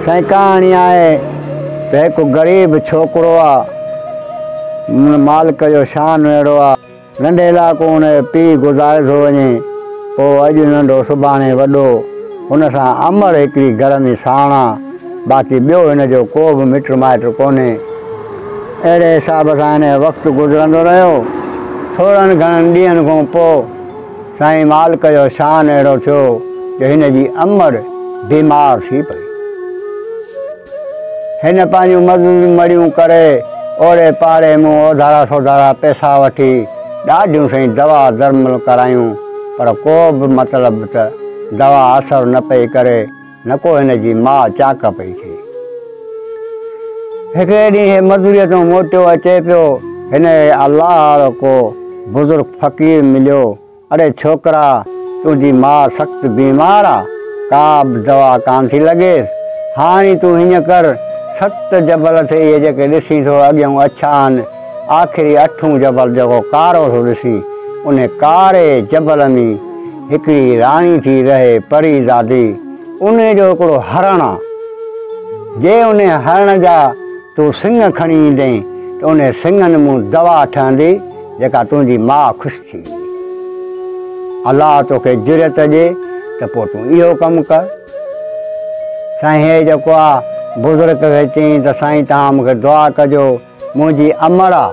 سائين ڪهاڻي آهي ته هڪ غريب ڇوڪرو آ، مالڪ جو شان اهڙو آ، ننڍي لاڪون هن جو پيء گذاري ٿو وڃي، پوء اڄ ننڍو سڀاڻي وڏو، هن سان امڙ هڪڙي گهر ۾ ساڻ آ، باقي ٻيو هن جو ڪو به مٽ مائٽ ڪونهي. اهڙي حساب سان هن جو وقت گذرندو رهيو. ٿورن گهڻن ڏينهن کان پوء سائين مالڪ جو شان اهڙو ٿيو جو هن جي امڙ بيمار ٿي پئي. هن پنهنجون مزدوريون مڙيون ڪري اوڙي پاڙي مون اوڌارا سوڌارا پئسا وٺي ڏاڍيون سائين دوا درمل ڪرايون پر ڪو به مطلب ته دوا اثر نه پئي ڪري نه ڪو هن جي ماء چاڪ پئي ٿئي. هڪڙي ڏينهن هي مزوريء تان موٽيو اچي پيو، هن کي الله وارو ڪو بزرگ فقير مليو، اڙي ڇوڪرا! تنهنجي ماء سخت بيمار آ، ڪا به دوا ڪانه ٿي لڳيس، هاڻي تون هيئن ڪر، ست جبل اٿئي اهي جيڪي ڏسين ٿو اڳيون اڇا آهن، آخري اٺون جبل جيڪو ڪارو ٿو ڏسين، انهي ڪاري جبل ۾ هڪڙي راڻي ٿي رهي پري زادي، انهي جو هڪڙو هرڻ آ، جي انهي هرڻ جا تون سڱ کڻي ايندين ته انهي سڱن مون دوا ٺهندي، جيڪا تنهنجي ماء خوش ٿي ويندي. الله توکي جرئت ڏي ته پوء تون اهو ڪم ڪر. سائين هي جيڪو آ بزرگ کي چيائين ته سائين توهان مون کي دعا ڪجو، منهنجي امڙ آ،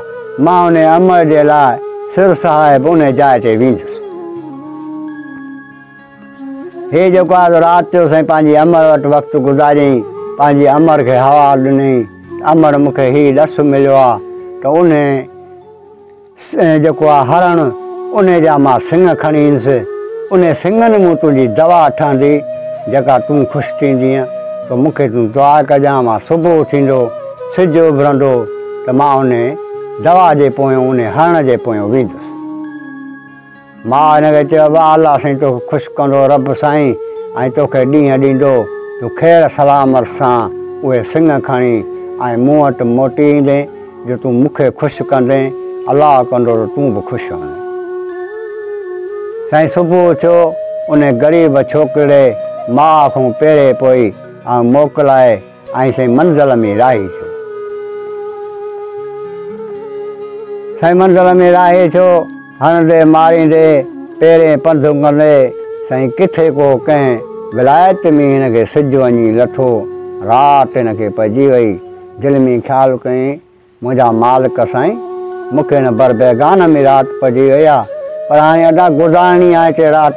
مان انهي امڙ جي لاء سر سهائي به انهي جاء تي ويندس. هي جيڪو آ سو رات جو سائين پنهنجي امڙ وٽ وقت گذاريائين، پنهنجي امڙ کي حوال ڏنائين ته امڙ مون کي هي ڏس مليو آ ته انهي جيڪو آ هرڻ، انهي جا مان سڱ کڻي ايندس، انهي سڱن مون تنهنجي دوا ٺهندي، جيڪا تون خوش ٿيندينء، سو مون کي تون دعا ڪجان، مان صبح ٿيندو، سج اڀرندو ته مان انهي دوا جي پويون، انهي هرڻ جي پويون ويندس. ماء هن کي چيو، ابا الله سائين توکي خوش ڪندو، رب سائين ۽ توکي ڏينهن ڏيندو، تون خير سلامت سان اهي سڱ کڻي ۽ مون وٽ موٽي ايندين، جو تون مون کي خوش ڪندين، الله ڪندو ته تون به خوش هوندين. سائين صبح ٿيو، انهي غريب ڇوڪرڙي ماء کان پيري پوئي ۽ موڪلائي ۽ سائين منزل ۾ راهي ٿيو. سائين منزل ۾ راهي ٿيو، هڻندي ماريندي، پيرين پنڌ ڪندي، سائين ڪٿي ڪو ڪنهن ولايت ۾ هن کي سج وڃي لٿو، رات هن کي پئجي وئي، دل ۾ خيال ڪيائين، منهنجا مالڪ سائين، مون کي هن بر بيگانه ۾ رات پئجي وئي آ، پر هاڻي ادا گذارڻي آهي هتي رات.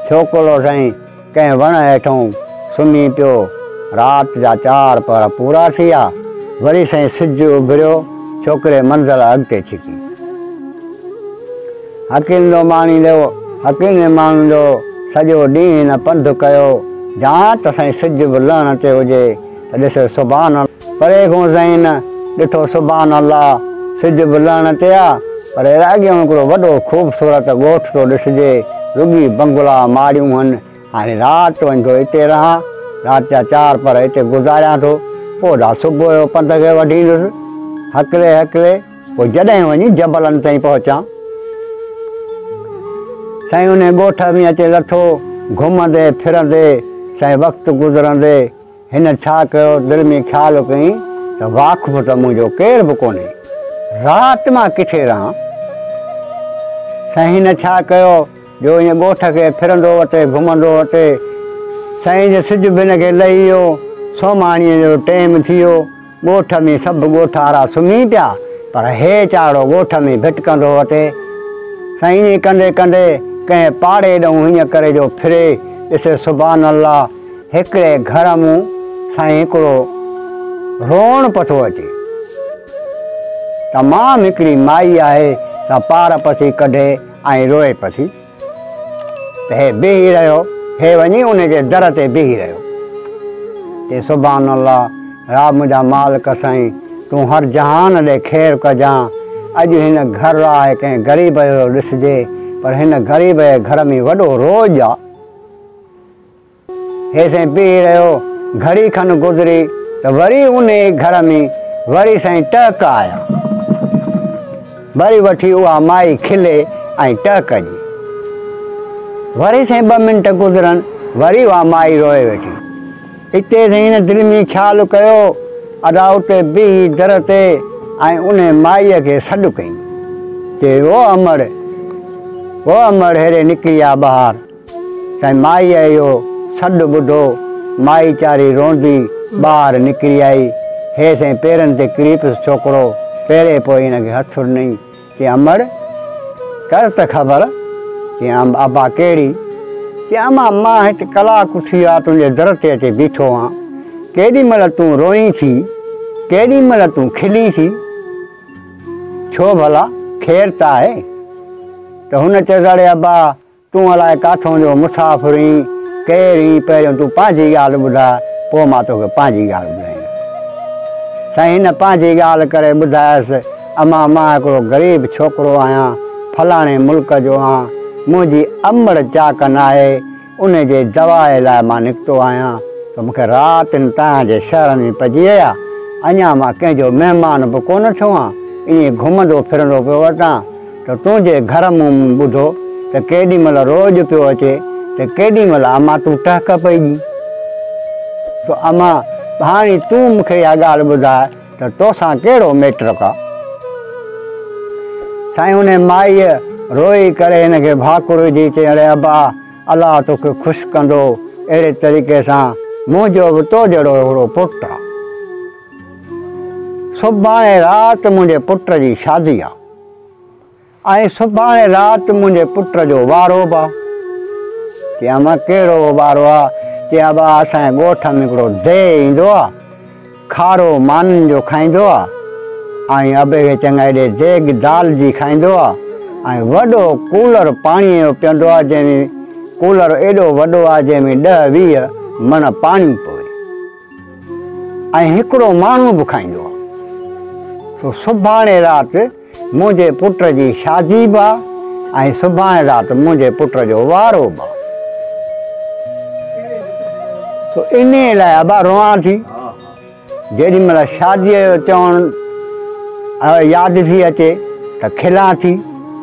ڇوڪرو سائين ڪنهن وڻ هيٺئون سمهي پيو. رات جا چار پهر پورا ٿي ويا. وري سائين سج اڀريو، ڇوڪري منزل اڳتي ڇڪي. هڪليندو ماڻيندو، هڪليندي ماڻيندو سڄو ڏينهن هن پنڌ ڪيو. جان ته سائين سج به لهڻ تي هجي ته ڏسي سبحان. پري کان سائين هن ڏٺو سبحان الله سج به لهڻ تي آ پر اڳيان هڪڙو وڏو خوبصورت ڳوٺ ٿو ڏسجي رڳي بنگلا ماڙيون هن هاڻي رات وڃي ٿو اتي رهان رات جا چار پهر اتي گذاريان ٿو پوء دا صبح جو پنڌ کي وڍيندس هڪلي هڪلي پوء جڏهن وڃي جبلن تائين پهچان. سائين انهي ڳوٺ ۾ اچي لٿو گهمندي ڦرندي سائين وقت گذرندي هن ڇا ڪيو، دل ۾ خيال ڪيائين ته واقف ته منهنجو ڪير به ڪونهي، رات مان ڪٿي رهان؟ سائين هن ڇا ڪيو جو ائين ڳوٺ کي ڦرندو وتي، گهمندو وتي، سائين جي سج به هن کي لهي ويو، سومهاڻيء جو ٽيم ٿي ويو، ڳوٺ ۾ سڀ ڳوٺارا سمهي پيا، پر هي چاڙهو ڳوٺ ۾ ڀٽڪندو وتي. سائين ائين ڪندي ڪندي ڪنهن پاڙي ڏانهن هيئن ڪري جو ڦري، ڏسي سبحان الله! هڪڙي گهر مون سائين هڪڙو روئڻ پٿو اچي. تمام هڪڙي مائي آهي سا پار پٿي ڪڍي ۽ روئي پٿي. ته هي بيهي رهيو، هي وڃي ان جي در تي بيهي رهيو. چي سبحان الله رب منهنجا مالڪ سائين تون هر جهان ڏي خير ڪجان. اڄ هن گهر آهي ڪنهن غريب جو ڏسجي پر هن غريب جي گهر ۾ وڏو روڄ آ. هي سائين بيهي رهيو، گهڙي کن گذري ته وري انهي گهر ۾ وري سائين ٽهڪ آيا. وري وٺي اها مائي کلي ۽ ٽهڪ ڏي. وري سائين ٻه منٽ گذرن وري اها مائي روئي ويٺي. اتي سائين هن دل ۾ خيال ڪيو، ادا اتي بيهي در تي ۽ انهي مائيء کي سڏ ڪئين. چي، او امڙ، او امڙ هيڏي نڪري آ ٻاهر. سائين مائيء اهو سڏ ٻڌو، مائي چاري روئندي ٻاهر نڪري آئي. هي سائين پيرن تي ڪري پيس ڇوڪرو، پيري پوء هن کي هٿ ڏنئين. چي امڙ، ڪر ته خبر. چي ابا ڪهڙي؟ چي امان مان هت ڪلاڪ ٿي ويو آ تنهنجي در تي اچي بيٺو آن. ڪيڏي مهل تون روئين ٿي، ڪيڏي مهل تون کلين ٿي. ڇو ڀلا، خير ته آهي؟ ته هن چيس اڙي ابا تون الائي ڪاٿون جو مسافر هين، ڪير هين، پهريون تون پنهنجي ڳالهه ٻڌاء، پوء مان توکي پنهنجي ڳالهه ٻڌائيندس. سائين هن پنهنجي ڳالهه ڪري ٻڌايس، امان مان هڪڙو غريب ڇوڪرو آهيان، فلاڻي ملڪ جو آهان، منهنجي امڙ چاڪ ناهي، انهي جي دوا لاء مان نڪتو آهيان ته مون کي رات هن توهان جي شهر ۾ پئجي وئي آ، اڃا مان ڪنهن جو مهمان به ڪونه ٿيو آهيان، ائين گهمندو ڦرندو پيو وتان ته تنهنجي گهر مون ٻڌو ته ڪيڏي مهل روڄ پيو اچي ته ڪيڏي مهل امان تون ٽهڪ پئي ڏين. ته امان هاڻي تون مون کي اها ڳالهه ٻڌاء ته توسان ڪهڙو ميٽرڪ آ؟ سائين انهي مائيء روئي ڪري هن کي ڀاڪر وجهي چيائين اڙي ابا الله توکي خوش ڪندو اهڙي طريقي سان منهنجو به تو جهڙو هڪڙو پٽ آ. سڀاڻي رات منهنجي پٽ جي شادي آ. ۽ سڀاڻي رات منهنجي پٽ جو وارو به آ. چيائين امان ڪهڙو وارو آ؟ چيائين ابا اسان جي ڳوٺ ۾ هڪڙو ديهه ايندو آ، کارو مانين جو کائيندو آ ۽ ابي کي چڱائي ڏي ديڳ دال جي کائيندو آ ۽ وڏو ڪولر پاڻيء جو پيئندو آ جنهن ۾ ڪولر ايڏو وڏو آ جنهن ۾ ڏهه 20 مڻ پاڻي پوي. ۽ هڪڙو ماڻهو به کائيندو آ. سو سڀاڻي رات منهنجي پٽ جي شادي به آ ۽ سڀاڻي رات منهنجي پٽ جو وارو به آ. سو انهيء لاء ابا روئان ٿي. جيڏي مهل شاديء جو چوڻ ياد ٿي اچي ته کلان ٿي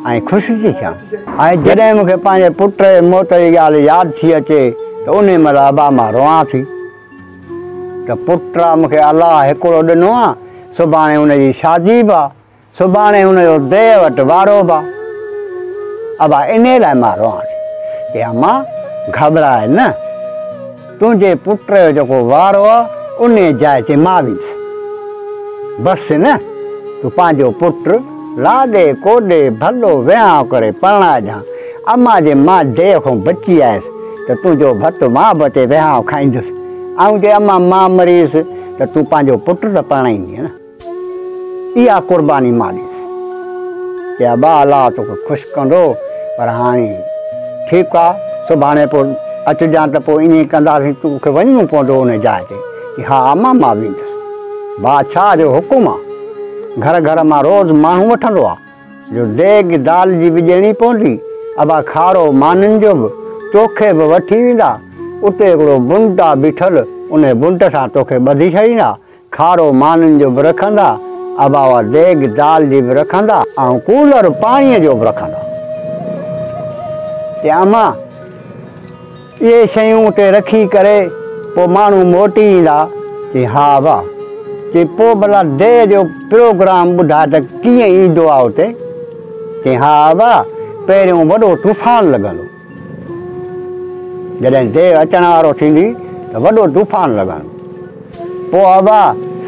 ۽ خوش ٿي ٿيان ۽ جڏهن مون کي پنهنجي پٽ جي موت جي ڳالهه ياد ٿي اچي ته انهيء مهل ابا مان روئان ٿي. ته پٽ آ مون کي الله هڪڙو ڏنو آ، سڀاڻي ان جي شادي به آ، سڀاڻي ان جو ديهه وٽ وارو به آ. ابا انهيء لاء مان روئان ٿي. چي امان گهٻراء نه، تنهنجي پٽ جو جيڪو وارو آ، انهيء جاء تي مان ويندس. بس نه، تون پنهنجو پٽ لاڏي ڪوڏي ڀلو وهانء ڪري پرڻائجان. امان جي مان ديهه کان بچي آيس ته تنهنجو ڀت مان به اچي وهانء کائيندس. آئون چيو امان مان مري ويس ته تون پنهنجو پٽ ته پرڻائيندينء نه. اها قرباني مان ڏيندس. چي ابا الله توکي خوش ڪندو پر هاڻي ٺيڪ آ سڀاڻي پوء اچجان ته پوء ائين ڪنداسين توکي وڃڻو پوندو ان جاء تي. چي ها امان مان ويندس. بادشاهه جو حڪم آ. گهر گهر مان روز ماڻهو وٺندو آ. جو ديڳ دال جي به ڏيڻي پوندي، ابا کارو مانين جو به توکي به وٺي ويندا، اتي هڪڙو بنٽ آ بيٺل، انهي بنٽ سان توکي ٻڌي ڇڏيندا، کارو مانين جو به رکندا، ابا اها ديڳ دال جي به رکندا ۽ ڪولر پاڻيء جو به رکندا. چي امان! اهي شيون اتي رکي ڪري پوء ماڻهو موٽي ايندا؟ چي ها ابا. چي پوء ڀلا ديهه جو پروگرام ٻڌاء ته ڪيئن ايندو آ اتي؟ چي ها ابا پهريون وڏو طوفان لڳندو. جڏهن ديهه اچڻ وارو ٿيندي ته وڏو طوفان لڳندو. پوء ابا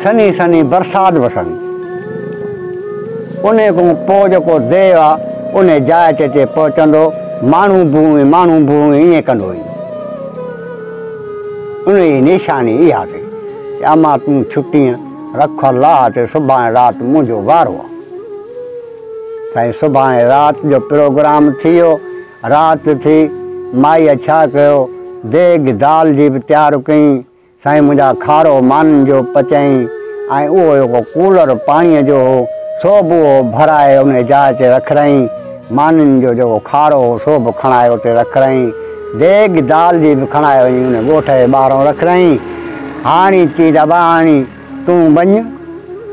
سنهي سنهي برسات وسندي. انهي کان پوء جيڪو ديو آ انهي جاء تي اچي پهچندو، ماڻهو ڀونء ماڻهو ڀونء ائين ڪندو ايندو. انهي جي نشاني اها اٿئي ته اما تون ڇٽينء رک الله تي سڀاڻي رات منهنجو وارو آ. سائين سڀاڻي رات جو پروگرام ٿي ويو، رات ٿي، مائيء ڇا ڪيو، ديڳ دال جي به تيار ڪئين، سائين منهنجا کارو مانين جو پچائين ۽ اهو جيڪو ڪولر پاڻيء جو هو سو به اهو ڀرائي انهيء جاء تي رکرايائين. مانين جو جيڪو کارو هو سو به کڻائي اتي رکرايائين. ديڳ دال جي به کڻائي وڃي انهيء ڳوٺ جي ٻاهران رکرايائين. هاڻي چي ته ابا هاڻي تون وڃ،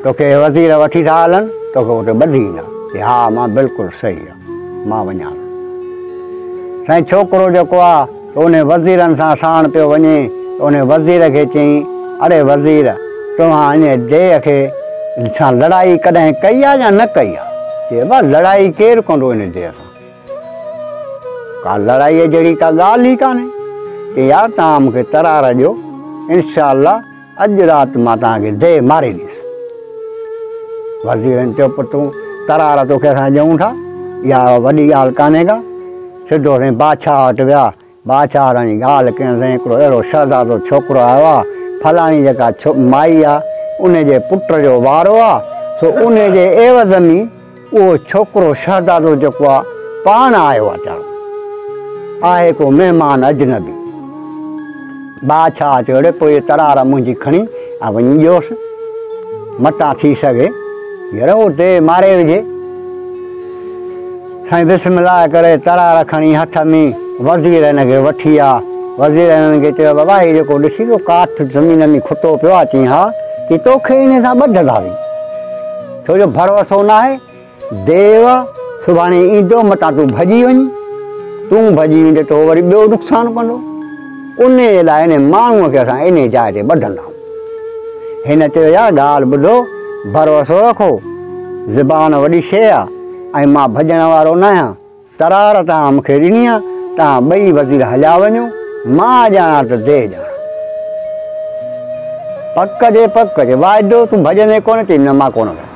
توکي وزير وٺي ٿا هلن، توکي اتي ٻڌي ايندا. چي ها امان بلڪل صحيح آ، مان وڃان ٿو. سائين ڇوڪرو جيڪو آ ته انهي وزيرن سان ساڻ پيو وڃي. ته ان وزير کي چيائين، اڙي وزير! توهان انهيء ديهه کي سان لڙائي ڪڏهن ڪئي آ يا نه ڪئي آ؟ چي ابا لڙائي ڪير ڪندو ان ديهه سان؟ ڪا لڙائيء جهڙي ڪا ڳالهه ئي ڪانهي. چي يار توهان مون کي ترار ڏيو، انشاء الله اڄ رات مان توهان کي ديهه ماري ڏيندس. وزيرن چيو پٽ تون ترار توکي اسان ڏيون ٿا، اها وڏي ڳالهه ڪانهي ڪا. سڌو سائين بادشاهه وٽ ويا، بادشاهه سان وڃي ڳالهه ڪيائين، سائين هڪڙو اهڙو شهزادو ڇوڪرو آيو آ، فلاڻي جيڪا مائي آ، ان جي پٽ جو وارو آ، سو ان جي عيوض ۾ اهو ڇوڪرو شهزادو جيڪو آ، پاڻ آيو آ چارو. آهي ڪو مهمان اجنبي. بادشاهه چيو، اڙي پوء هيء ترار منهنجي کڻي ۽ وڃي ڏيوس، متان ٿي سگهي ير هو ديهه ماري وجهي. سائين بسم الله ڪري ترار کڻي هٿ ۾ وزير هن کي وٺي آ. وزير هنن کي چيو، بابا هي جيڪو ڏسين ٿو ڪاٺ زمين ۾ کتو پيو آ، چيائين ها، چي توکي انهي سان ٻڌنداسين، ڇو جو ڀروسو ناهي، ديو آ، سڀاڻي ايندو متان تون ڀڄي وڃين، تون ڀڄي ويندين ته هو وري ٻيو نقصان ڪندو، انهيء لاء انهيء ماڻهوء کي اسان انهيء جاء تي ٻڌنداسون. هن چيو، يار ڳالهه ٻڌو، ڀروسو رکو، زبان وڏي شيء آ ۽ مان ڀڄڻ وارو ناهيان، ترار توهان مون کي ڏني آ، توهان ٻئي وزير هليا وڃو، مان ڄاڻان ته ديهه ڄاڻان. پڪ جي پڪ جي واعدو، تون ڀڄندين ڪونه؟ چيائين، نه مان ڪونه ڀڄندس.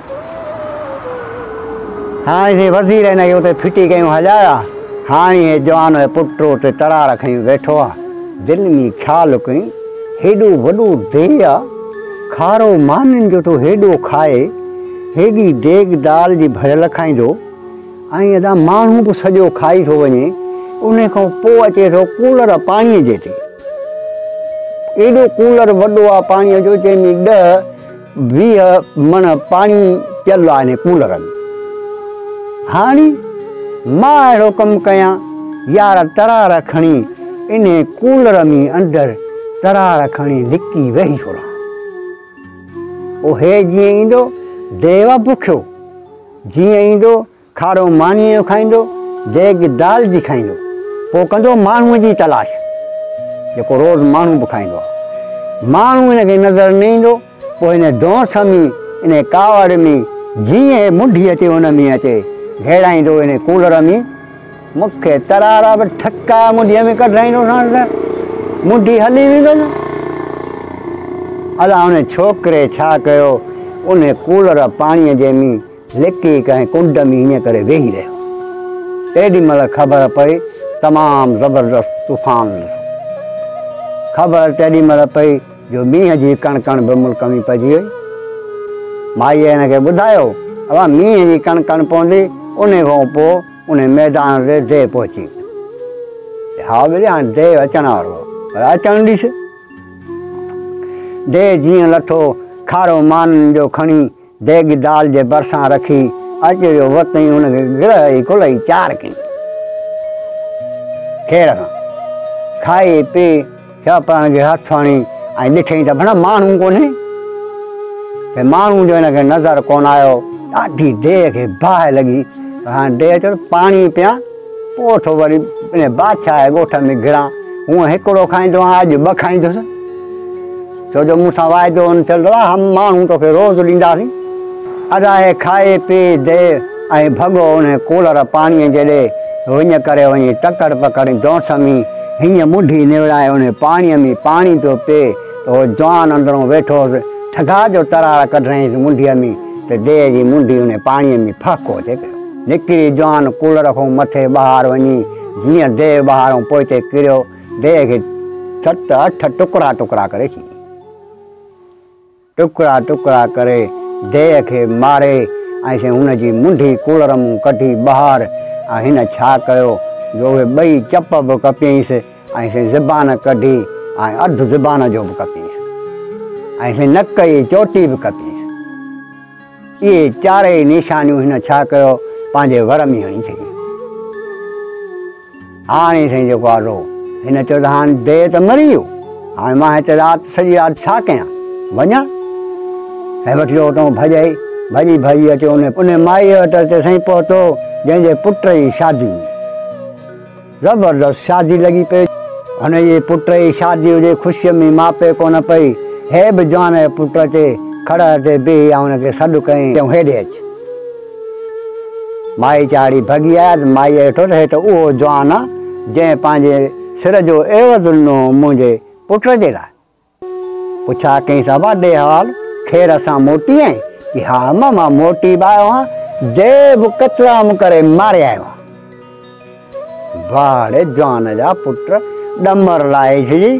هاڻي سائين وزير هن کي اتي ڦٽي ڪيون هليا ويا. هاڻي هي جوان جو پٽ اتي ترار کنيون ويٺو آ. دل ۾ خيال ڪيائين، هيڏو وڏو ديهه آ، کارو مانين جو ٿو هيڏو کائي، هيڏي ديڳ دال جي ڀريل کائيندو ۽ ادا ماڻهو به سڄو کائي ٿو وڃي، انهي کان پوء اچي ٿو ڪولر پاڻيء جي تي. ايڏو ڪولر وڏو آ پاڻيء جو جنهن ۾ ڏهه 20 مڻ پاڻي پيل آ انهي ڪولر ۾. هاڻي مان اهڙو ڪم ڪيان، يار ترار کڻي انهي ڪولر ۾ اندر ترار کڻي لڪي ويهي ٿو رهان. پوء هي جيئن ايندو، ديو بکيو جيئن ايندو، کارو مانيء جو کائيندو، ديڳ دال جي کائيندو، پوء ڪندو ماڻهوء جي تلاش، جيڪو روز ماڻهو به کائيندو آهي. ماڻهو هن کي نظر نه ايندو، پوء هن دونس ۾، انهيء ڪاوڙ ۾، جيئن هي منڍي اچي ان ۾ اچي گهيڙائيندو انهيء ڪولر ۾، مون کي ترارا به ٺڪاء منڍيء ۾ ڪڍرائيندوسانس ته منڍي هلي ويندس. الا ان ڇوڪري ڇا ڪيو، انهيء ڪولر پاڻيء جي ۾. لڪي ڪنهن ڪنڊ ۾ ائين ڪري ويهي رهيو. تيڏي مهل خبر پئي تمام زبردست طوفان لٿو. خبر تيڏي مهل پئي جو مينهن جي ڪڻ ڪڻ به ملڪ ۾ پئجي وئي. مائيء هن کي ٻڌايو، ابا مينهن جي ڪڻ ڪڻ پوندي انهي کان پوء انهي ميدان تي ديهه پهچي ويندو. ها ٻيلي هاڻي ديهه اچڻ وارو آهي پر اچڻ ڏيس. ديهه جيئن لٿو کارو مانن جو کڻي ديڳ دال جي ڀرسان رکي اچ جو وتئين هن کي گرهه ئي ڪلهي چار ڪيائين. خير سان کائي پي ڇاپرڻ کي هٿ هڻي ۽ ڏٺئين ته ڀلا ماڻهو ڪونهي. ته ماڻهو جو هن کي نظر ڪونه آيو. ڏاڍي ديهه کي باهه لڳي. پر هاڻي ديهه چيو ته پاڻي پيان پوء ٿو وري ان بادشاهه جي ڳوٺ ۾ گهڙان. هونء هڪڙو کائيندو آهيان اڄ ٻه کائيندس. ڇو جو مون سان واعدو هن ٿيل ته هم ماڻهو توکي روز ڏينداسين. ادا هي کائي پي the ۽ ڀڳو انهي ڪولر پاڻيء جي ڏي وڃ ڪري وڃي تڪڙ پڪڙ دونس ۾ هينئن منڍي نوڙائي انهي پاڻيء ۾ پاڻي پيو پي ته هو جوان اندرون ويٺو هوس ٺگا جو ترار ڪڍرائينس منڍيء ۾ ته ديهه جي منڍي انهي پاڻيء ۾ ڦهڪو اچي پيو. نڪري جوان ڪولر کان مٿي ٻاهر وڃي جيئن ديهه ٻاهرئون پوئتي ڪريو ديهه کي ست اٺ ٽڪرا ٽڪرا ڪري ڇڏيائين. ٽڪرا ٽڪرا ڪري ديهه کي ماري ۽ سين هن جي منڍي ڪولر مون ڪڍي ٻاهر ۽ هن ڇا ڪيو جو اهي ٻئي چپ به ڪپيائينس ۽ سين زبان ڪڍي ۽ اڌ زبان جو به ڪپيائينس ۽ سين نڪ جي چوٽي به ڪپيائينس. اهي چارئي نشانيون هن ڇا ڪيو پنهنجي ور ۾ هڻي ڇڏيون. هاڻي سائين جيڪو آ سو هن چيو ته هاڻي ديهه ته مري ويو، هاڻي مان هتي رات سڄي رات ڇا ڪيان، وڃان؟ سائين وٺي اتان ڀڄائي، ڀڄي ڀڄي اچي ان مائيء وٽ اچي سائين پهتو جنهن جي پٽ جي شادي هئي. زبردست شادي لڳي پئي. هن جي پٽ جي شادي هجي، خوشيء ۾ ماپي ڪونه پئي. هي به جوان جو پٽ اچي کڙهه تي بيهي ۽ هن کي سڏ ڪيائين، تون هيڏي اچ. مائي چاڙهي ڀڳي آيا ته مائيء ڏٺو ته هي ته اهو جوان آ، جنهن پنهنجي سر جو عيوض ڏنو هو منهنجي پٽ جي لاء. پڇا ڪيائينس، ابا ڏي حوال، خير سان موٽي آئين؟ چي، ها اما، مان موٽي به آيو آهيان، ديو به قتلام ڪري ماري آيو آهيان. واهه ڙي جوان جا پٽ، ڏمر لاهي ڇڏيئي،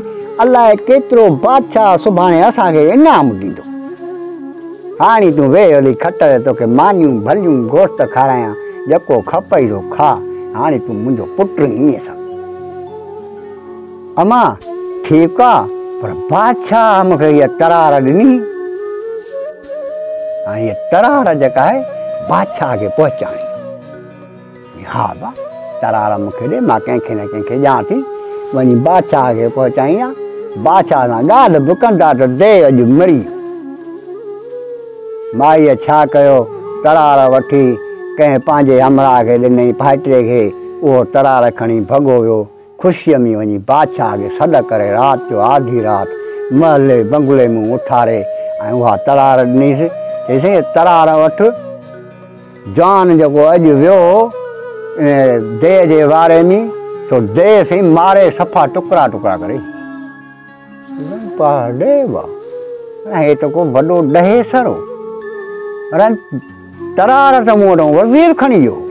الائي ڪيترو بادشاهه سڀاڻي اسان کي انعام ڏيندو. هاڻي تون ويهه هلي کٽ تي، توکي مانيون ڀليون گوشت کارايان، جيڪو کپئي سو کاء، هاڻي تون منهنجو پٽ ائين سمجهه. امان، ٺيڪ آ، پر بادشاهه مون کي هيء ترار ڏني. هاڻي هيء ترار جيڪا آهي، بادشاهه کي پهچائڻي. ها با، ترار مون کي ڏي، مان ڪنهن کي نه ڪنهن کي ڏيان ٿي. وڃي بادشاهه کي پهچائين ها. بادشاهه سان ڳالهه به ڪندا ته ديو اڄ مري ويو. مائيء ڇا ڪيو، ترار وٺي ڪنهن پنهنجي همراهه کي ڏنئي، ڀائٽي کي، اهو ترار کڻي ڀڳو ويو. خوشيء ۾ وڃي بادشاهه کي سڏ ڪري رات جو آڌي رات محلي بنگلي مان اٿاري ۽ اها ترار ڏنيس. چيس، هيء ترار وٺ، جوان جيڪو اڄ ويو هو ان ديهه جي واري ۾، سو ديهه سائين ماري صفا ٽڪرا ٽڪرا ڪري. واهه ڙي واهه، هي ته ڪو وڏو ڏهيسر هو. پر ترار ته مون وٽان وزير کڻي ويو هو.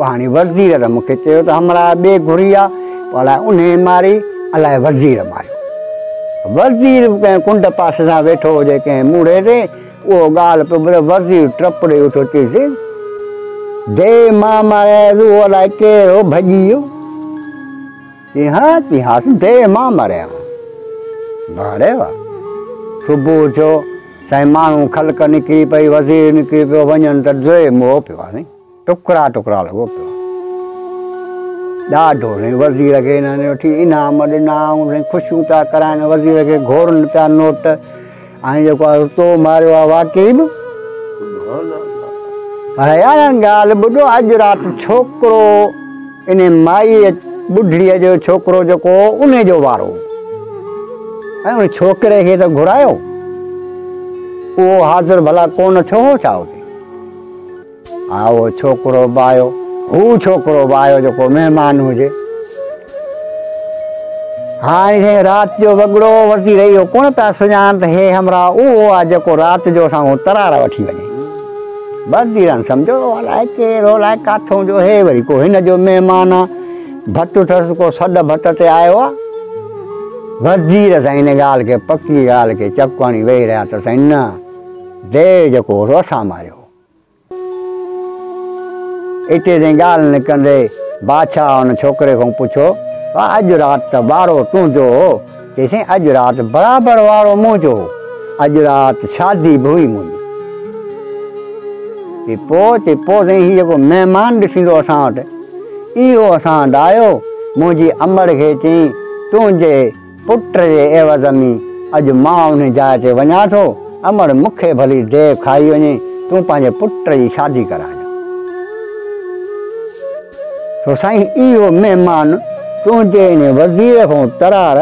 هاڻي وزير ته مون کي چيو ته همراهه ٻي گهري آ، پوء الائي انهيء ماري، الائي وزير ماريو. وزير به ڪنهن ڪنڊ پاسي سان ويٺو هجي ڪنهن موڙهي تي، اهو ڳالهه پيو ٻڌي، وزير ٽپ ڏيئي اٿيو، چيس، ديهه مان ماريس، اهو الائي ڪير هو، ڀڄي ويو. چي ها، چي ها، ديهه مان ماريا. واهه ڙي واهه. صبح ٿيو، سائين ماڻهو خلق نڪري پئي، وزير نڪري پيو، وڃن ته ديهه مئو پيو آهي سائين، ٽڪرا ٽڪرا لڳو پيو آهي. ڏاڍو سائين وزير کي هنن وٺي انعام ڏنا ۽ سائين خوشيون پيا ڪرائن، وزير کي گهورن پيا نوٽ ۽ جيڪو آهي تو ماريو آهي واقعي به. سبحان الله. پر يار ڳالهه ٻڌو، اڄ رات ڇوڪرو انهي مائيء ٻڍڙيء جو ڇوڪرو جيڪو هو انهي جو وارو هو ۽ ان ڇوڪري کي ته گهرايو، اهو حاضر ڀلا ڪونه ٿيو هو ڇا اتي؟ ها اهو ڇوڪرو به آيو، هو ڇوڪرو به آيو جيڪو مهمان هجي. هاڻي سائين رات جو وڳڙو وزير اهو ڪونه پيا سڃاڻن ته هي همراهه اهو آهي جيڪو رات جو اسان کان ترار وٺي وڃي. وزيرن سمجهيو الائي ڪير هو الائي ڪاٿئون جو هي وري ڪو هن جو مهمان آ، ڀت اٿس ڪو سڏ ڀت تي آيو آ. وزير سائين ان ڳالهه کي پڪي ڳالهه کي چڪ هڻي ويهي رهيا ته سائين نه ديو جيڪو هو سو اسان ماريو هو. اتي تائين ڳالهه نڪرندي بادشاهه ان ڇوڪري کان پڇيو، اڄ رات ته وارو تنهنجو هو؟ چيائين، سائين اڄ رات برابر وارو منهنجو هو، اڄ رات شادي به هئي منهنجي. چي پوء؟ چي پوء سائين هي جيڪو مهمان ڏسيندو اسان وٽ، اهو اسان وٽ آيو، منهنجي امڙ کي چيائين، تنهنجي پٽ جي عيوض ۾ اڄ مان انهي جاء تي وڃان ٿو، امڙ مون کي ڀلي ديو کائي وڃي، تون پنهنجي پٽ جي شادي ڪرائجان. سو سائين اهو مهمان تنهنجي انهي وزير کان ترار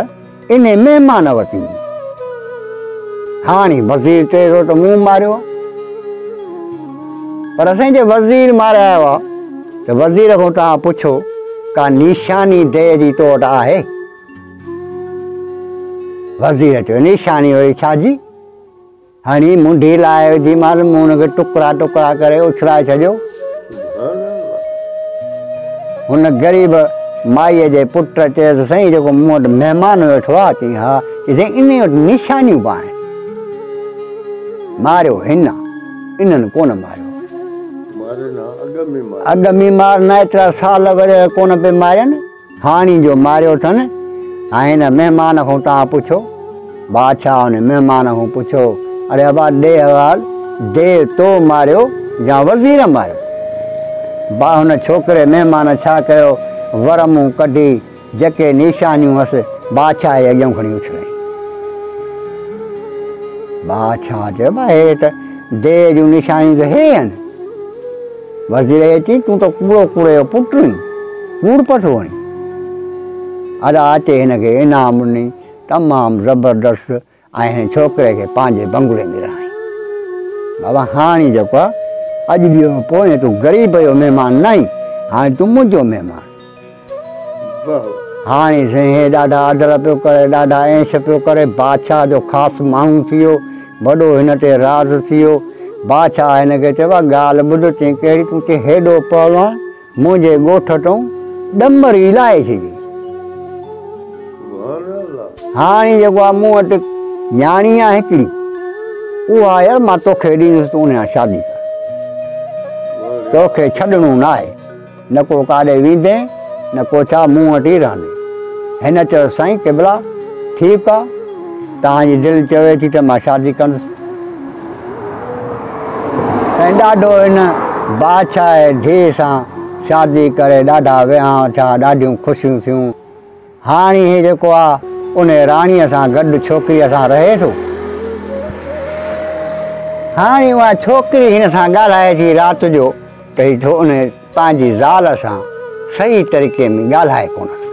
انهي مهمان ورتي هئي. هاڻي وزير چئي ٿو ته مون ماريو آهي. پر سائين جي وزير مارايو آهي ته وزير کان توهان پڇو ڪا نشاني ديو جي تو وٽ آهي؟ وزير چيو، نشاني وري ڇا جي؟ هڻي منڍي لاهي وڌيمانس، مون هن کي ٽڪرا ٽڪرا ڪري اڇلائي ڇڏيو. هن غريب مائيء جي پٽ چيس، سائين جيڪو مون وٽ مهمان ويٺو آهي؟ چيائين، ها. چيائين، سائين انهيء وٽ نشانيون به آهن. ماريو هن آ، انهن ڪونه ماريو آ. مارين ها، اڳ ۾ مارين. اڳ ۾ مارين ها، ايترا سال ورهيه ڪونه پئي مارين. هاڻي جو ماريو اٿن، ۽ هن مهمان کان توهان پڇو. بادشاهه ان مهمان کان پڇيو، اڙي ابا ڏي احوال، ديو تو ماريو يا وزير ماريو؟ با هن ڇوڪري مهمان ڇا ڪيو، ور مون ڪڍي جيڪي نيشانيون هئس، بادشاهه جي اڳيان کڻي اڇلايائين. بادشاهه چيو، با هي ته ديو جون نشانيون ته هي آهن. وزير کي چيائين، تون ته ڪوڙو ڪوڙي جو پٽ آهين، ڪوڙ پيو ٿو هڻين. ادا اچي هن کي انعام ڏني تمام زبردست ۽ هن ڇوڪري کي پنهنجي بنگلي ۾ رهائين. بابا هاڻي جيڪو آ اڄ ڏينهن کان پوء تون غريب جو مهمان ناهين، هاڻي تون منهنجو مهمان. هاڻي سائين هي ڏاڍا عدل پيو ڪري، ڏاڍا عيش پيو ڪري، بادشاهه جو خاص ماڻهو ٿي ويو، وڏو هن تي راز ٿي ويو. بادشاهه هن کي چيو، ڳالهه ٻڌ، چيائين ڪهڙي؟ تون چي هيڏو پهلوان منهنجي ڳوٺ تون ڏمر ئي لاهي ڇڏي. هاڻي جيڪو آ مون وٽ نياڻي آ هڪڙي، اها يار مان توکي ڏيندس تون ان سان شادي ڪر. توکي ڇڏڻو ناهي. نه ڪو ڪاڏي ويندين نه ڪو ڇا مون وٽ ئي رهندين. هن چيو سائين قبلا ٺيڪ آ توهان جي دل چوي ٿي ته مان شادي ڪندس. سائين ڏاڍو هن بادشاهه جي ڌيء سان شادي ڪري ڏاڍا وهانء ٿيا ڏاڍيون خوشيون ٿيون. هاڻي هي جيڪو آ انهي راڻيء سان گڏ ڇوڪريء سان رهي ٿو. هاڻي اها ڇوڪري هن سان ڳالهائي ٿي رات جو ته هي ڇو انهي پنهنجي زال سان صحيح طريقي ۾ ڳالهائي ڪونه ٿو.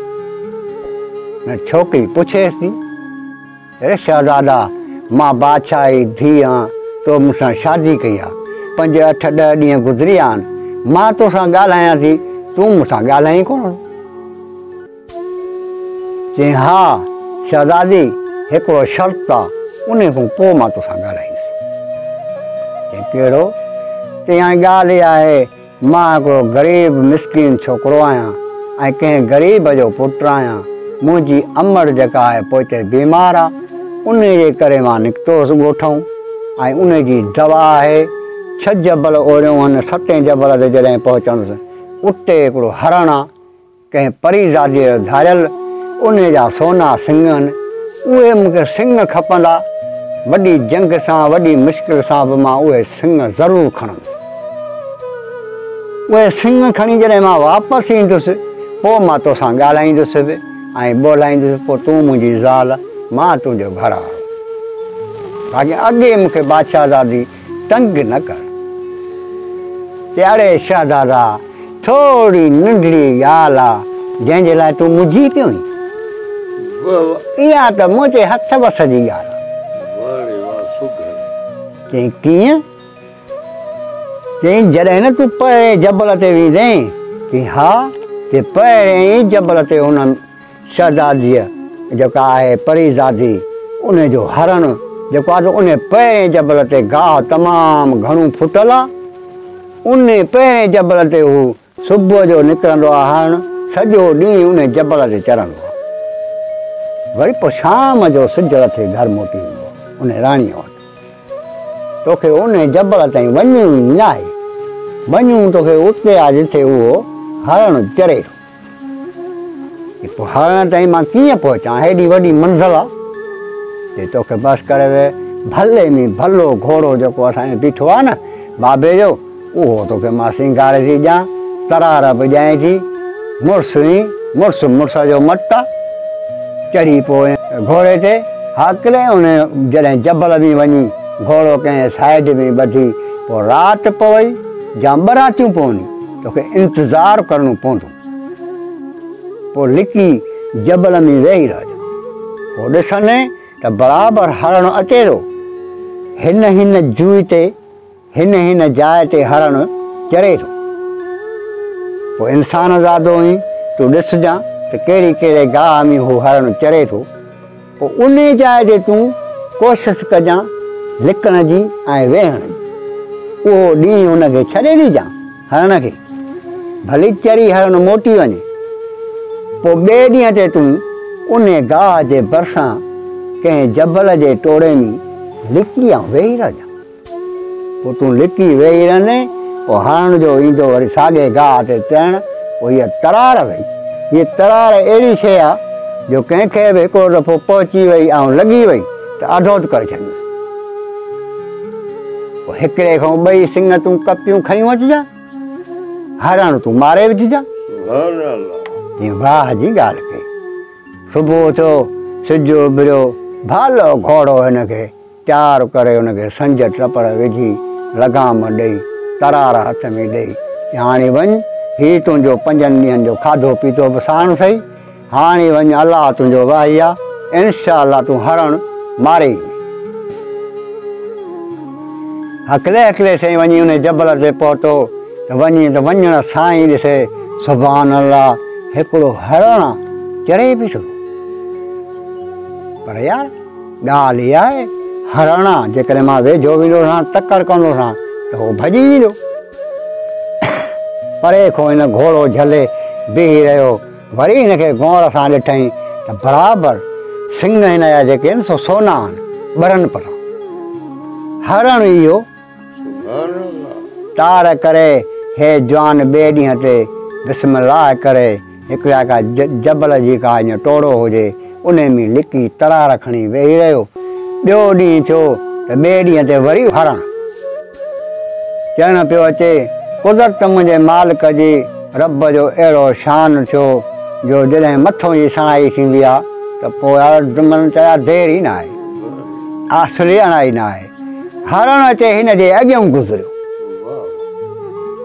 نه ڇوڪري پڇيس ٿي. اي شهزادا! مان بادشاهه جي ڌيء آهيان، تو مون سان شادي ڪئي آهي. پنج، اٺ، ڏهه ڏينهن گذري ويا آهن. مان تو سان ڳالهايان ٿي، تون مون سان ڳالهائين ڪونه ٿو. چيائين، ها شهزادي، هڪڙو شرط آ، انهي کان پوء مان تو سان ڳالهائيندس. چيائين، ڪهڙو؟ چيائين، هاڻي ڳالهه اها آهي مان هڪڙو غريب مسڪين ڇوڪرو آهيان ۽ ڪنهن غريب جو پٽ آهيان. منهنجي امڙ جيڪا آهي پوئتي بيمار آ، انهي جي ڪري مان نڪتو هوس ڳوٺئون ۽ انهي جي دوا آهي ڇهه جبل اوريون هن ستين جبل تي جڏهن پهچندس اتي هڪڙو هرڻ آ، ڪنهن پريزاديء جو ڌاريل، انهيء جا سونا سڱ آهن، اهي مون کي سڱ کپندا، وڏي جنگ سان، وڏي مشڪل سان به مان اهي سڱ ضرور کڻندس. اهي سڱ کڻي جڏهن مان واپس ايندس، پوء مان توسان ڳالهائيندس به ۽ ٻولهائيندس، پوء تون منهنجي زال، مان تنهنجو گهر وارو. باقي اڳي مون کي بادشاهزادي تنگ نه ڪر. چي اڙي شهزادا! ٿوري ننڍڙي ڳالهه آ، جنهن جي لاء تون منجهي پيو آهين. اها ته منهنجي هٿ وس جي ڳالهه آ. چيائين ڪيئن؟ چيائين جڏهن نه تون پهرين جبل تي ويندين؟ چيائين ها. چي پهرين ئي جبل تي ان شهزاديء جيڪا آهي پريزادي، ان جو هرڻ جيڪو آهي سو ان پهرين جبل تي گاهه تمام گهڻو ڦٽل آ. ان پهرين جبل تي هو صبح جو نڪرندو آ هرڻ سڄو ڏينهن ان جبل تي چرندو آ. وري پوء شام جو سج لٿي گهر موٽي ايندو آ ان راڻيء وٽ. توکي ان جبل تائين وڃڻو ئي ناهي. وڃڻو توکي اتي آ جتي اهو هرڻ چري ٿو. پوء هرڻ تائين مان ڪيئن پهچان؟ هيڏي وڏي منزل آ. چي توکي بس ڪري ويهه، ڀلي ۾ ڀلو گهوڙو جيڪو اسان جو بيٺو آ نه بابي جو، اهو توکي مان سينگاري ٿي ڏيان، ترار به ڏيانء ٿي، مڙس ئي مڙس، مڙس جو مٽ آ. چڙهي پوء گهوڙي تي هاڪلي ان جڏهن جبل ۾ وڃي گهوڙو ڪنهن سائيڊ ۾ ٻڌي پوء رات پوئي يا ٻه راتيون پوني، توکي انتظار ڪرڻو پوندو. پوء لڪي جبل ۾ ويهي رهجان. پوء ڏسندين ته برابر هرڻ اچي ٿو. هن هن جوء تي، هن هن جاء تي هرڻ چري ٿو. پوء انسان زادو آهين، تون ڏسجان ته ڪهڙي ڪهڙي گاهه ۾ هو هرڻ چري ٿو. پوء انهيء جاء تي تون ڪوشش ڪجان لڪڻ جي ۽ ويهڻ جي. اهو ڏينهن هن کي ڇڏي ڏجان، هرڻ کي. ڀلي چري هرڻ موٽي وڃي. پوء ٻئي ڏينهن تي تون انهيء گاهه جي ڀرسان ڪنهن جبل جي ٽوڙي ۾ لڪي ۽ ويهي رهجان. پوء تون لڪي ويهي رهندين، پوء هرڻ جو ايندو وري ساڳئي گاهه تي چرڻ، پوء هيء ترار وئي. هيء ترار اهڙي شيء آ، جو ڪنهن کي به هڪڙو دفعو پهچي وئي ۽ لڳي وئي ته اڌوت ڪري ڇڏيندس. پوء هڪڙي کان ٻئي سڱ تون ڪپيون کنيون اچجان، هرڻ تون ماري وجهجان. چيائين، واهه جي ڳالهه ڪئي. صبح ٿيو، سج اڀريو، ڀالو گهوڙو هن کي تيار ڪري ان کي سنج ٽپڙ وجهي لغام ڏئي ترار هٿ ۾ ڏئي چي هاڻي وڃ هي تنهنجو پنجن ڏينهن جو کاڌو پيتو به ساڻ اٿئي هاڻي وڃ الله تنهنجو واهي آ، انشاء الله تون هرڻ ماري ايندين. هڪلي هڪلي سائين وڃي انهي جبل تي پهتو ته وڃي ته وڃڻ سان ئي ڏسي سبحان الله هڪڙو هرڻ آ چري بيٺو. پر يار ڳالهه اها آهي هرڻ آ جيڪڏهن مان ويجهو ويندوسان تڪڙ ڪندوسان ته هو ڀڄي ويندو. پري کان هن گهوڙو جهلي بيهي رهيو. وري هن کي غور سان ڏٺائين ته برابر سڱ هن جا جيڪي آهن سو سونا آهن، ٻرن پيا. هرڻ اهو تار ڪري هي جوان ٻئي ڏينهن تي بسم الله ڪري هڪڙا ڪا جبل جي ڪا ائين ٽوڙو هجي انهي ۾ لڪي ترار کڻي ويهي رهيو. ٻيو ڏينهن ٿيو ته ٻئي ڏينهن تي وري هرڻ. چئڻ پيو اچي، قدرت منهنجي مالڪ جي رب جو اهڙو شان ٿيو جو جڏهن مٿون جي سڻائي ٿيندي آ ته پوء دمن چيا دير ئي ناهي، اصل ئي اڻائي ناهي. هرڻ اچي هن جي اڳيئون گذريو.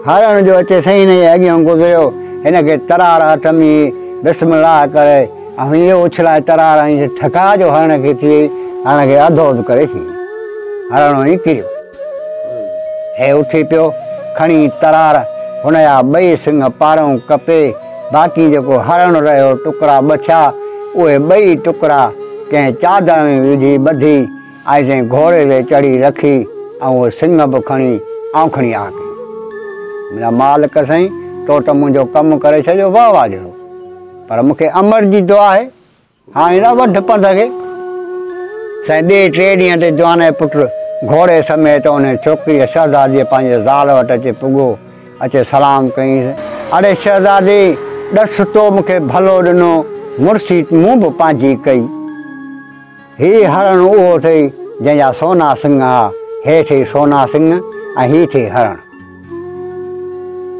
هرڻ جو اچي سائين هن جي اڳيئون گذريو، هن کي ترار هٿ ۾ هئي، بسم الله ڪري ۽ اهو اڇلائي ترار ۽ ٺڪاء جو هرڻ کي ٿي وئي، هرڻ کي اڌو اڌ ڪري ڇڏيائين. هرڻ وڃي ڪريو. هي اٿي پيو، کڻي ترار، هن جا ٻئي سڱ پارئون ڪپي، باقي جيڪو هرڻ رهيو ٽڪرا ٻه ٿيا، اهي ٻئي ٽڪرا ڪنهن چادر ۾ وجهي ٻڌي ۽ سائين گهوڙي تي چڙهي رکي ۽ اهي سڱ به کڻي آئون کڻي آ ڪيم. منهنجا مالڪ سائين، تو ته منهنجو ڪم ڪري ڇڏيو، واهه واهه جهڙو. پر مون کي امڙ جي دعا آهي، هاڻي نه وڍ پنڌ کي. سائين ٻئي ٽئين ڏينهن تي جوان جو پٽ گهوڙي سميت انهيء ڇوڪريء شهزاديء پنهنجي زال وٽ اچي پڳو، اچي سلام ڪيائينس، اڙي شهزادي، ڏس تو مون کي ڀلو ڏنو، مڙسي مون به پنهنجي ڪئي. هي هرڻ اهو اٿئي، جنهن جا سونا سڱ ها، هي اٿئي سونا سڱ ۽ هي اٿئي هرڻ.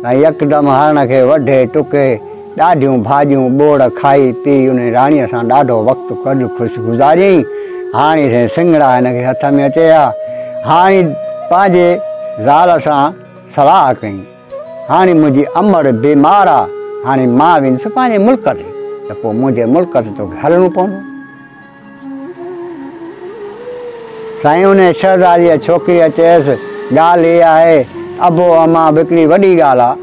۽ يڪدم هرڻ کي وڍي ٽڪي، ڏاڍيون ڀاڄيون ٻوڙ کائي پي انهي راڻيء سان ڏاڍو وقت گڏ خوش گذاريائين. هاڻي سائين سڱڙا هن کي هٿ ۾ اچي ها. هاڻي پنهنجي زال سان صلاح ڪيائين. هاڻي منهنجي امڙ بيمار آ، هاڻي مان ويندس پنهنجي ملڪ تي ته پوء منهنجي ملڪ تي توکي هلڻو پوندو. سائين انهيء شهزاديء ڇوڪريء چيس، ڳالهه هيء آهي، ابو امان به هڪڙي وڏي ڳالهه آ،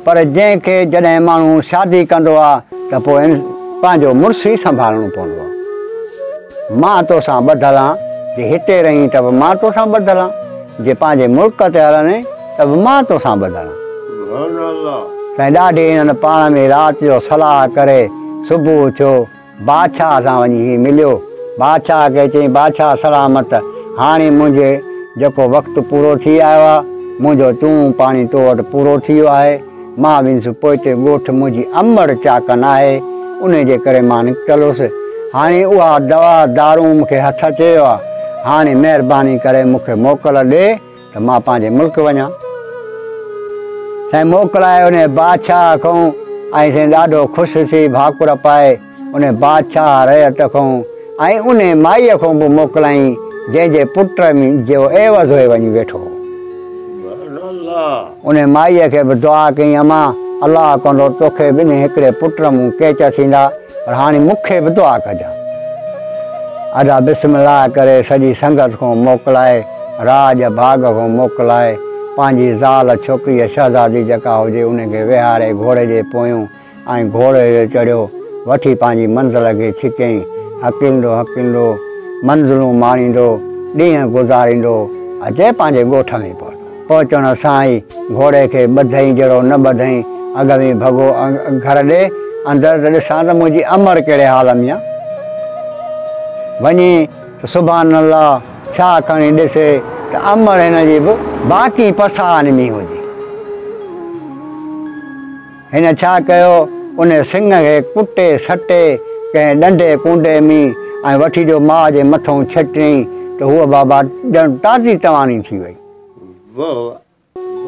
پر جنهن کي جڏهن ماڻهو شادي ڪندو آ ته پوء پنهنجو مڙس ئي سنڀالڻو پوندو آ. مان توسان ٻڌل آن، جي هتي رهين ته به مان توسان ٻڌل آن، جي پنهنجي ملڪ تي هلندين ته به مان توسان ٻڌل آن. سبحان الله. سائين ڏاڍي هنن پاڻ ۾ رات جو صلاح ڪري صبح ٿيو. بادشاهه سان وڃي هي مليو. بادشاهه کي چيائين، بادشاهه سلامت، هاڻي منهنجي جيڪو وقت پورو ٿي آيو آهي، منهنجو چوڻو پاڻي تو وٽ پورو ٿي ويو آهي، مان ويندس پوئتي ڳوٺ، منهنجي امڙ چاڪ ناهي، انهي جي ڪري مان نڪتل هوس، هاڻي اها دوا دارون مون کي هٿ اچي ويو آهي، هاڻي مهرباني ڪري مون کي موڪل ڏي ته مان پنهنجي ملڪ وڃان. سائين موڪلائي انهي بادشاهه کئون ۽ سائين ڏاڍو خوش ٿي ڀاڪر پائي انهي بادشاهه رعيت کئون ۽ انهي مائيء کئون به موڪلائين جنهن جي پٽ جو عيوض هي وڃي ويٺو هو. انهي مائيء کي به دعا ڪيائين امان الله ڪندو توکي به انهي هڪڙي پٽ مون ڪيچ ٿيندا. پر هاڻي مون کي به دعا ڪجان. ادا بسم الله ڪري سڄي سنگت کان موڪلائي، راڄ ڀاڳ کان موڪلائي، پنهنجي زال ڇوڪريء شهزادي جيڪا هجي ان کي ويهاري گهوڙي جي پويون ۽ گهوڙي تي چڙهيو، وٺي پنهنجي منزل کي ڇڪيائين. هڪلندو هڪلندو، منزلون ماڻيندو، ڏينهن گذاريندو، اچي پنهنجي ڳوٺ ۾ پهتو. پهچڻ سان ئي گهوڙي کي ٻڌئين جهڙو نه ٻڌئين، اڳ ۾ ڀڳو گهر ڏي، اندر ته ڏسان ته منهنجي امڙ ڪهڙي حال ۾ آ. وڃي ته سبحان الله ڇا کڻي ڏسي ته امڙ هن جي به باقي پساهن ۾ هجي. هن ڇا ڪيو، ان سڱ کي ڪٽي سٽي ڪنهن ڏنڊي ڪونڊي ۾ ۽ وٺي جو ماء جي مٿئون ڇٽيائين ته هوء بابا ڄڻ تازي تواني ٿي وئي.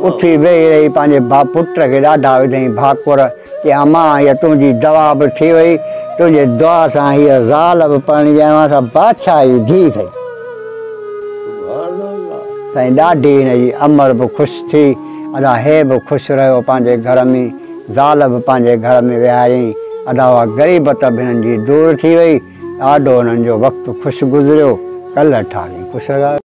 اٿي ويهي رهي پنهنجي پٽ کي ڏاڍا وڌائين ڀاڪر، چي امان هيء تنهنجي دوا به ٿي وئي، تنهنجي دعا سان هيء زال به پرڻجي آيو آهيان سا بادشاهه جي ڌيء اٿئي. سائين ڏاڍي هن جي امڙ به خوش ٿي، ادا هي به خوش رهيو پنهنجي گهر ۾، زال به پنهنجي گهر ۾ ويهاريائين. ادا اها غريبت به هنن جي دور ٿي وئي. ڏاڍو هنن جو وقت خوش گذريو. ڪلهه ٺاري خوش رهيا.